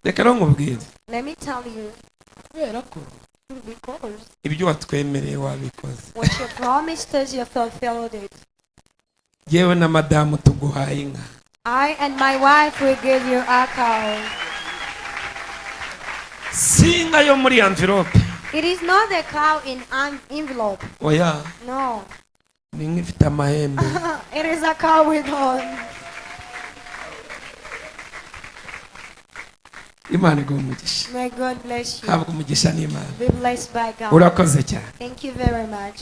Reka rero nkubwire. Let me tell you, Kubera ko because ibyo watwemereye wabikoze. What you promised us, you fulfilled it. Yewe na madamu tuguhaye inka. I and my wife will give you a cow. Si inka yo muri envelope. It is not a cow in an envelope. Oya. No. Ni inka ifite amahembe. It is a cow with horns. Imana iguha umugisha. May God bless you. Habwa umugisha n'Imana. Be blessed by God. Urakoze cyane. Thank you very much.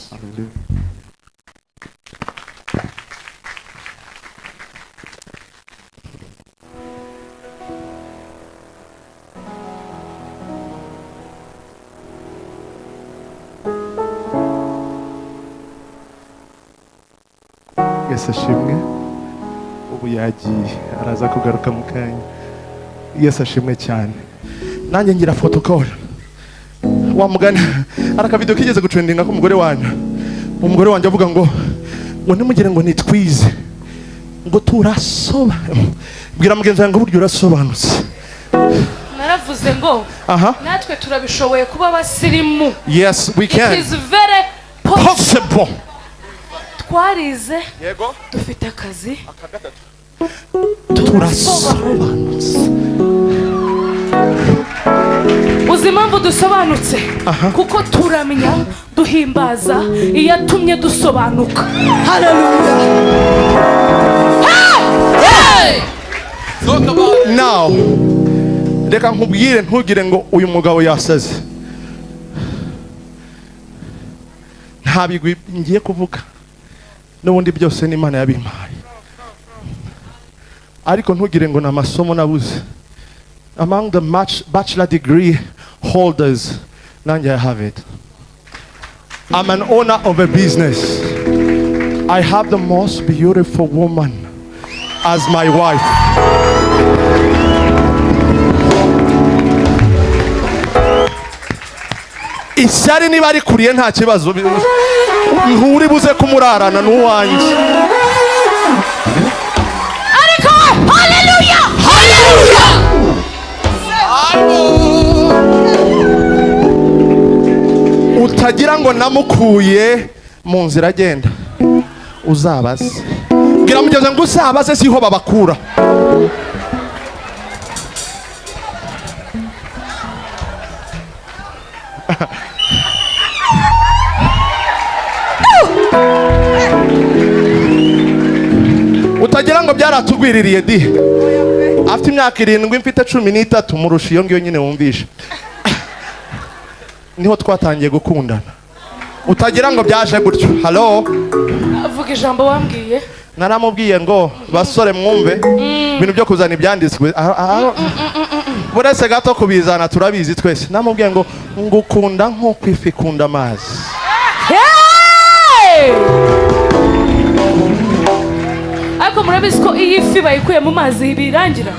Yesu ashimwe. Ubu yagiye, araza kugaruka mu kanya. Yesu ashimwe cyane. Nanjye ngira protocol. Wa mugani, hari akavidewo kigeze gutrendinga k'umugore wanyu, umugore wanjye avuga ngo ntimugire ngo nitwize, ngo turasoba. Bwira mugenzi wawe ngo burya urasobanutse. Naravuze ngo natwe turabishoboye kuba abasirimu. Yes, we It can. is very possible. Possible. Twarize. Yego. Dufite akazi. Turasobanutse. Uzi impamvu dusobanutse? Kuko turamya, duhimbaza iyatumye dusobanuka. Haleluya! Hey! Now reka nkubwire, ntugire ngo uyu mugabo yasaze. Nta bigwi ngiye kuvuga, n'ubundi byose n'Imana yabimpaye, ariko ntugire ngo ni amasomo nabuze. Among the bachelor degree holders, nanjye I have it. I'm an owner of a business. I have the most beautiful woman as my wife. Ishyari niba rikuriye nta kibazo, nturi buze kumurarana n'uwanjye. Ariko haleluya! Haleluya! Utagira ngo namukuye mu nzira agenda, uzabaze. Bwira mugenzi ngo uzabaze, siho babakura. Utagira ngo byaratugwiririye di. Afite imyaka 7, mfite 13, murusha iyo ngiyo nyine. Wumvishe, niho twatangiye gukundana. Utagira ngo byaje gutyo. Halo? Avuga ijambo wambwiye. Naramubwiye ngo basore mwumve, ibintu byo kuzana ibyanditswe buretse gato kubizana, turabizi twese. Namubwiye ngo ngukunda nk'uko ifi ikunda amazi. Hey! Ariko murabizi ko iyo ifi bayikuye mu mazi birangira.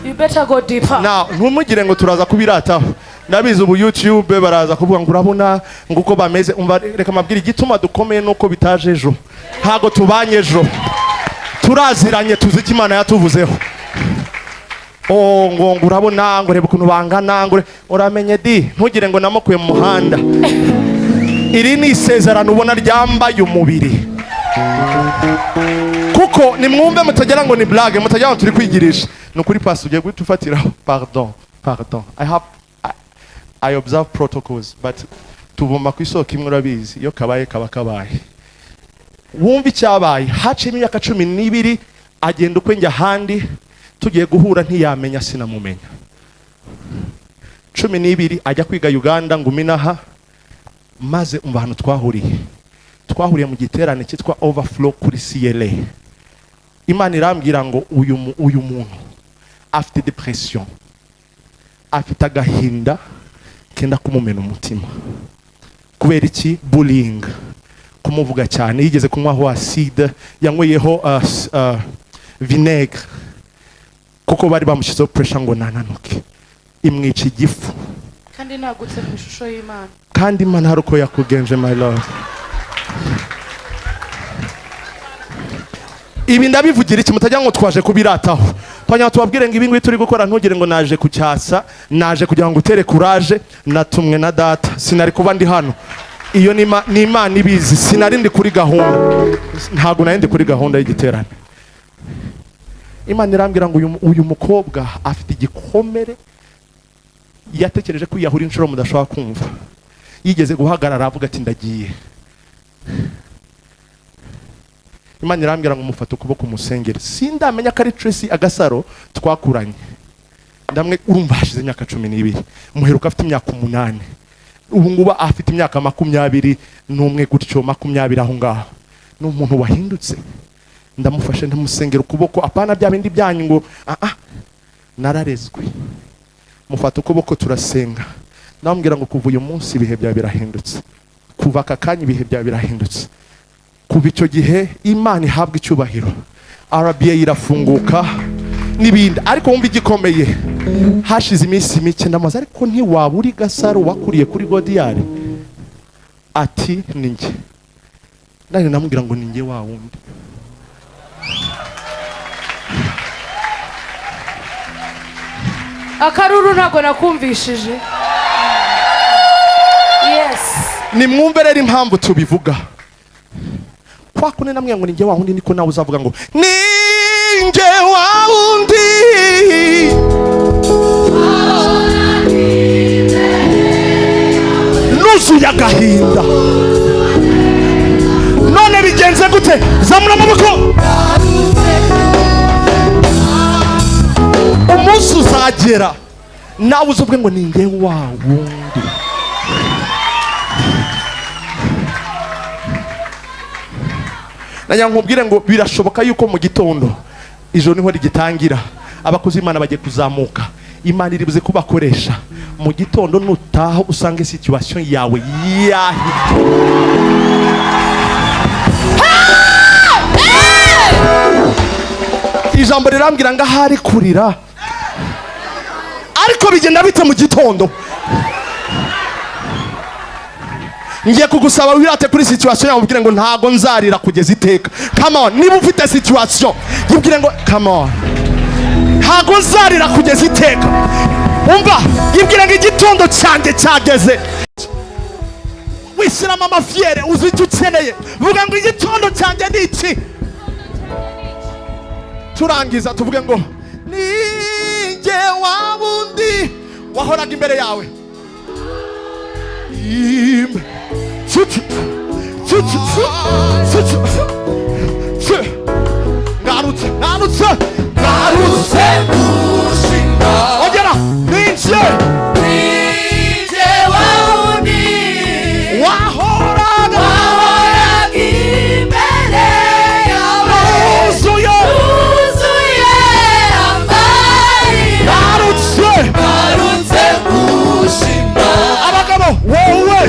You better go deeper. Now ntumugire ngo turaza kubirataho. Ndabizi ubu YouTube baraza kuvuga ngo urabona ngo uko bameze. Umva, reka mabwire igituma dukomeye nuko bitaje ejo. Ntago tubanye ejo, turaziranye, tuzi icyo Imana yatuvuzeho. Oh, ngo urabona ngo reba ukuntu bangana, ngo uramenye di, ntugire ngo namukuye mu muhanda. Iri ni isezerano ubona ryambaye umubiri. Kuko nimwumve, mutagira ngo ni blague, mutagira ngo turi kwigirisha. Ni ukuri pasi ugiye guhita ufatiraho. Pardon, pardon, I observe protocols, but tuvoma ku isoko imwe, urabizi, iyo kabaye kaba kabaye. Wumva icyabaye: haciyemo imyaka 12, agenda ukwe, njya ahandi. Tugiye guhura ntiyamenya, sinamumenya. 12 ajya kwiga Uganda, nguminaha. Maze umva ahantu twahuriye: twahuriye mu giterane cyitwa Overflow kuri CLA. Imana irambwira ngo uyu muntu afite depression, afite agahinda kenda kumumena umutima. Kubera iki? Bullying, kumuvuga cyane. Yigeze kunywaho acide, yanyweyeho vinaigre, kuko bari bamushyizeho pressure ngo nananuke, imwica igifu. Kandi nagutse mu ishusho y'Imana. Kandi Imana hari uko yakugenje. My love, ibi ndabivugira iki? Mutagira ngo twaje kubirataho. Twanyuma tubabwire ngo ibi ngibi turi gukora, ntugire ngo naje kucyasa, naje kugira ngo utere kuraje. Natumwe na Data, sinari kuba ndi hano. Iyo ni Imana ibizi. Sinari ndi kuri gahunda, ntabwo nari ndi kuri gahunda y'igiterane. Imana irambwira ngo uyu mukobwa afite igikomere, yatekereje kwiyahura inshuro mudashobora kumva. Yigeze guhagarara avuga ati: "Ndagiye." Imana irambwira ngo mufate ukuboko umusengere. Sindamenya ko ari Tracy Agasaro twakuranye. Ndamwe urumva hashize imyaka 12, muheruka afite imyaka 8, ubu ngubu afite imyaka 21 gutyo, 20 aho ngaho. Ni umuntu wahindutse. Ndamufashe, ndamusengera ukuboko, apana bya bindi byanyu ngo ah ah, nararezwe. Mufata ukuboko turasenga, ndamubwira ngo kuva uyu munsi ibihe byawe birahindutse, kuva aka kanya ibihe byawe birahindutse. Kuva icyo gihe, Imana ihabwa icyubahiro, RBA irafunguka n'ibindi. Ariko wumva igikomeye, hashize iminsi mike ndamaze, ariko ntiwaba uri Gasaro wakuriye kuri Godiyari? Ati: "Ni njye." Nanjye ndamubwira ngo ni njye wa wundi. Akaruru ntabwo nakumvishije, yes. Nimwumve rero impamvu tubivuga kwa kundi. Namwe ngo ni njye wa wundi, niko nawe uzavuga ngo ni njye wa wundi nuzuye agahinda. None bigenze gute? Zamura amaboko. Umunsi uzagera nawe uzuvuge ngo ni njye wa wundi. Nagira ngo nkubwire ngo birashoboka yuko mu gitondo, ijoro niho rigitangira, abakozi b'Imana bagiye kuzamuka, Imana iri buze kubakoresha. Mu gitondo nutaha usange situation yawe yahita. Ijambo rirambwira ngo ahari kurira, ariko bigenda bite mu gitondo? Ngiye kugusaba wirate kuri situation yawe, ubwire ngo ntago nzarira kugeza iteka. Come on, niba ufite situation, yibwire ngo come on, ntago nzarira kugeza iteka. Umva, yibwire ngo igitondo cyanjye cyageze. Wishyiramo amafiyere, uzi icyo ukeneye, vuga ngo igitondo cyanjye ni iki. Turangiza tuvuge ngo ninjye wa wundi wahoraga imbere yawe. Tsu, tsu, tsu, tsu, tsu, tsu, tsu. Ngarutse, ngarutse, ngarutse. Ongera: ninjye wahoraga wuzuye. Ngarutse. Abagabo, wowe,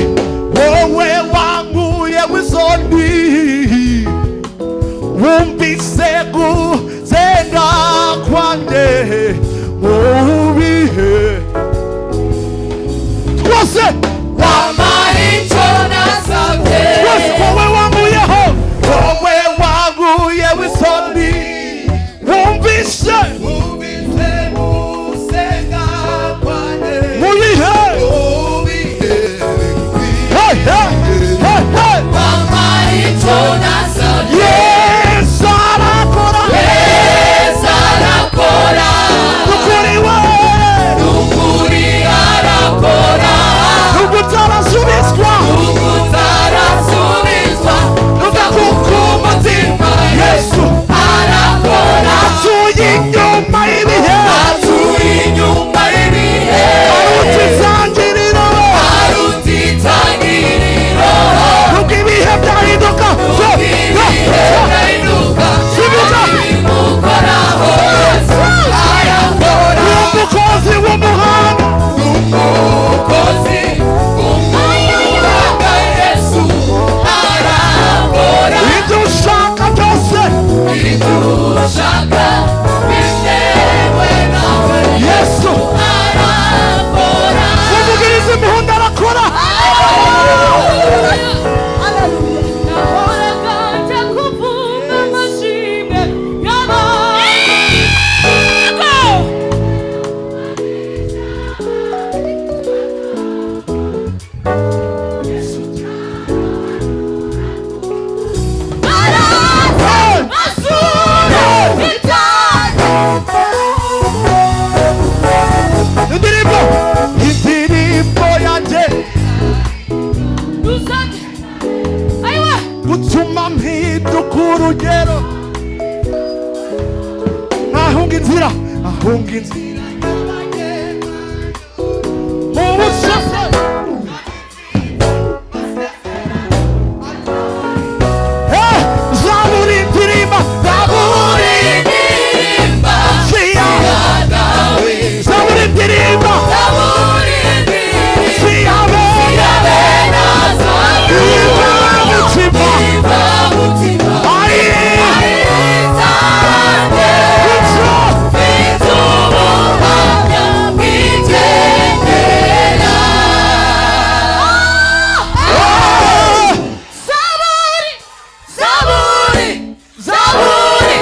wowe wanguye w'isoni, wumvise gusenga kwanjye mu bihe twose. Twese, wowe wanguyeho, wowe wanguye w'isoni, wumvise mu bihe. Hey, hey, hey, hey. Yesu arakora. Nukuri we. Ahunga inzira mu bushashe. Eh, Zaburi ndirimba, Zaburi ndirimba, Zaburi ndirimba, Mutima, Ai, Itso, Zaburi, Zaburi, Zaburi,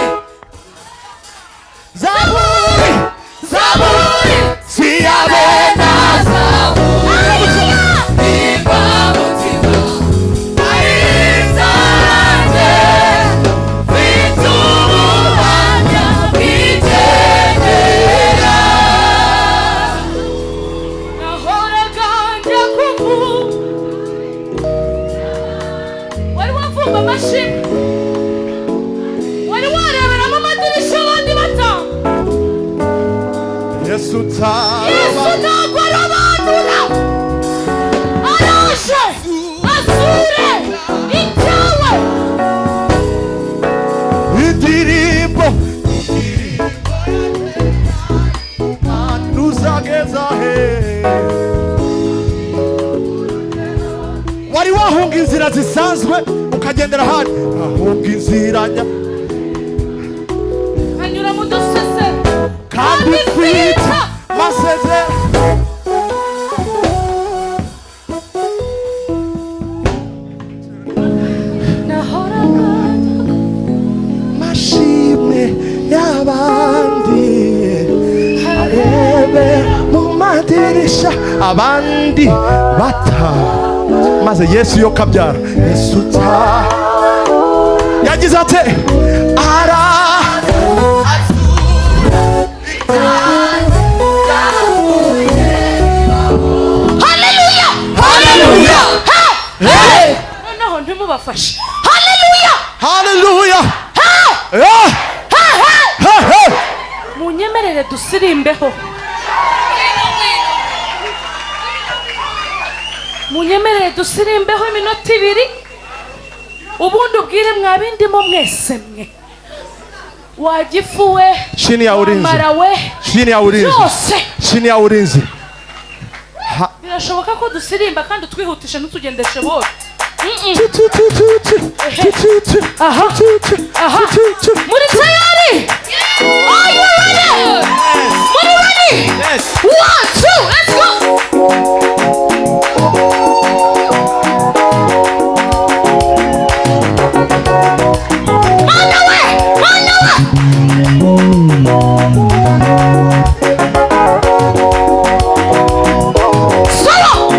Zaburi, Zaburi, Siyabona, Nahoraga njya kuvuma. Wari wavumba amashimwe, wari wareberamo amadirishya abandi batanga. Yesu Yesu taba, ntabwo arobanura, araje asure icyawe. Indirimbo, ntuzageza he? Wari wahunga inzira zisanzwe ukagendera ahandi, ahunga inzira nya anyura mu dusesero kandi ufite masezerano. Nahoraga Mashimwe y'abandi arebe mu madirisha abandi bata, maze Yesu yo kabyara, Yesu ta yagize ate ara Haleluya! Haleluya! Hey! Noneho ntimubafashe. Haleluya! Haleluya! Yeah! Hey, hey! Munyemerere dusirimbeho. Munyemerere dusirimbeho iminota ibiri, ubundi ubwire mwabindimo mwese mwe wagifu we, Chini ya ulinzi. wamara we, Chini ya ulinzi. byose. Chini ya ulinzi. Birashoboka ko dusirimba kandi utwihutishe ntitugendeshe bose. Mm-mm. Tu, tu, tu, tu, tu. Tu, tu, tu. Aha. Tu, tu, Aha. tu, tu. Muri tayari? Are you ready? Muri ready? One, two, let's go. Mana we! Mana we! Solo!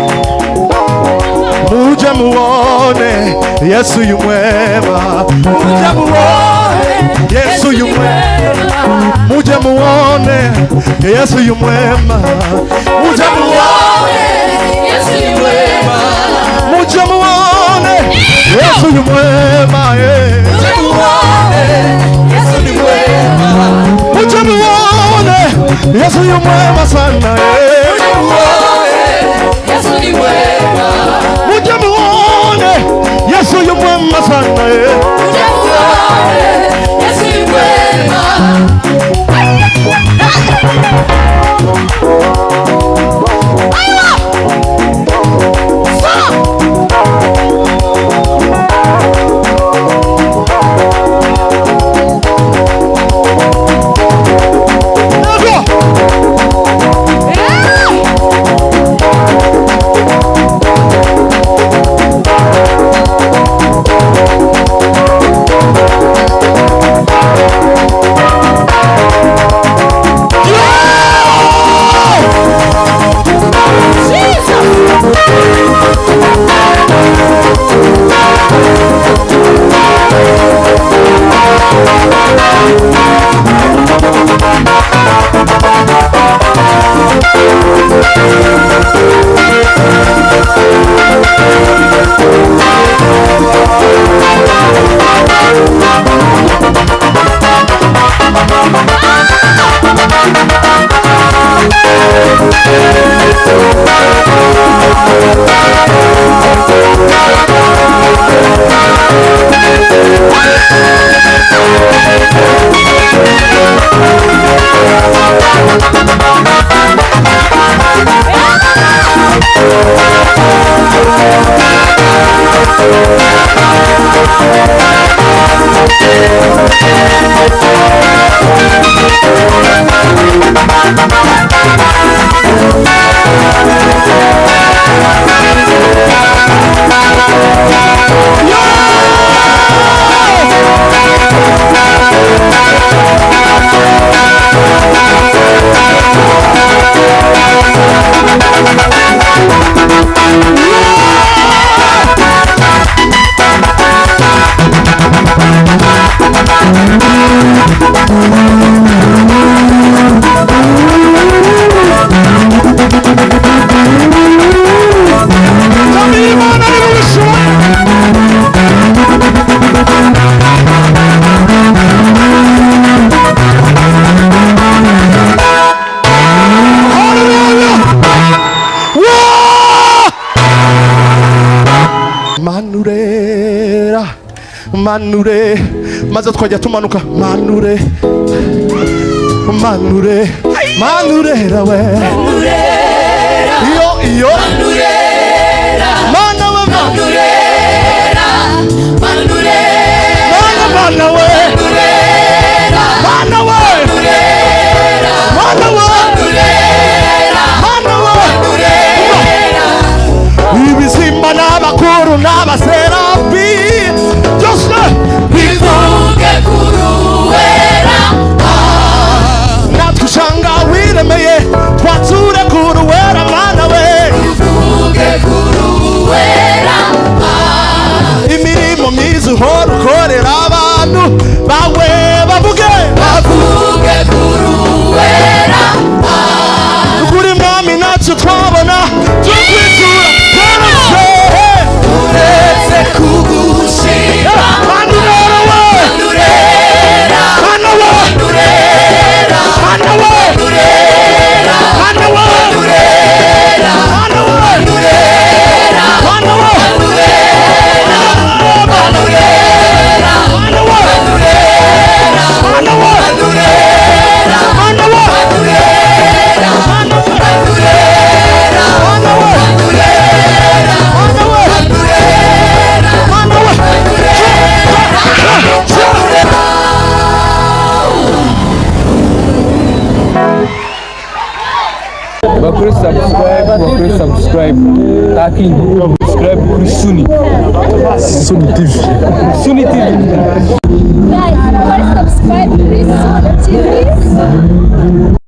Muje muone Yesu yu mwema, muje muone Yesu yu mwema, muje muone Yesu yu mwema, muje muone Yesu ni mwema. muje muone Yesu yu mwema, eh. Yesu ni mwema. Muje muone Yesu yu mwema sana, eh. Yesu ni mwema. Muje muone Yesu yu mwema sana, eh. Yesu ni mwema. Yego. Yeah! Manure, maze twajya tumanuka. Manure, manure, manurera we. Iyo iyo mana we, mana, mana we, mana we, mana we, mana we. Ibisimba n'abakuru n'abaserafi byose Bivuge kuruwera. Natwe usanga wiremeye twatsure kuruwera, mana we. Bivuge kuruwera. Imirimo myiza uhora ukorera abantu bawe, bavuge. Bavuge kuruwera. Ukuri mwami, ntacyo twabona tukwitura keretse Uretse kugushima. Mana urera we. Urera. Mana we. Urera. Mana we. Urera. Mana we. Urera. Mana we. Urera. Mana we. Urera. Urera. Mana we. Mana we. Urera. Mana we. Urera. Mana we. Urera. Mana we. Mana we. Mana we. Bakore subscribe, bakore subscribe, takingi subscribe kuri Suni Suni TV, Suni TV. Guys, subscribe kuri Suni TV.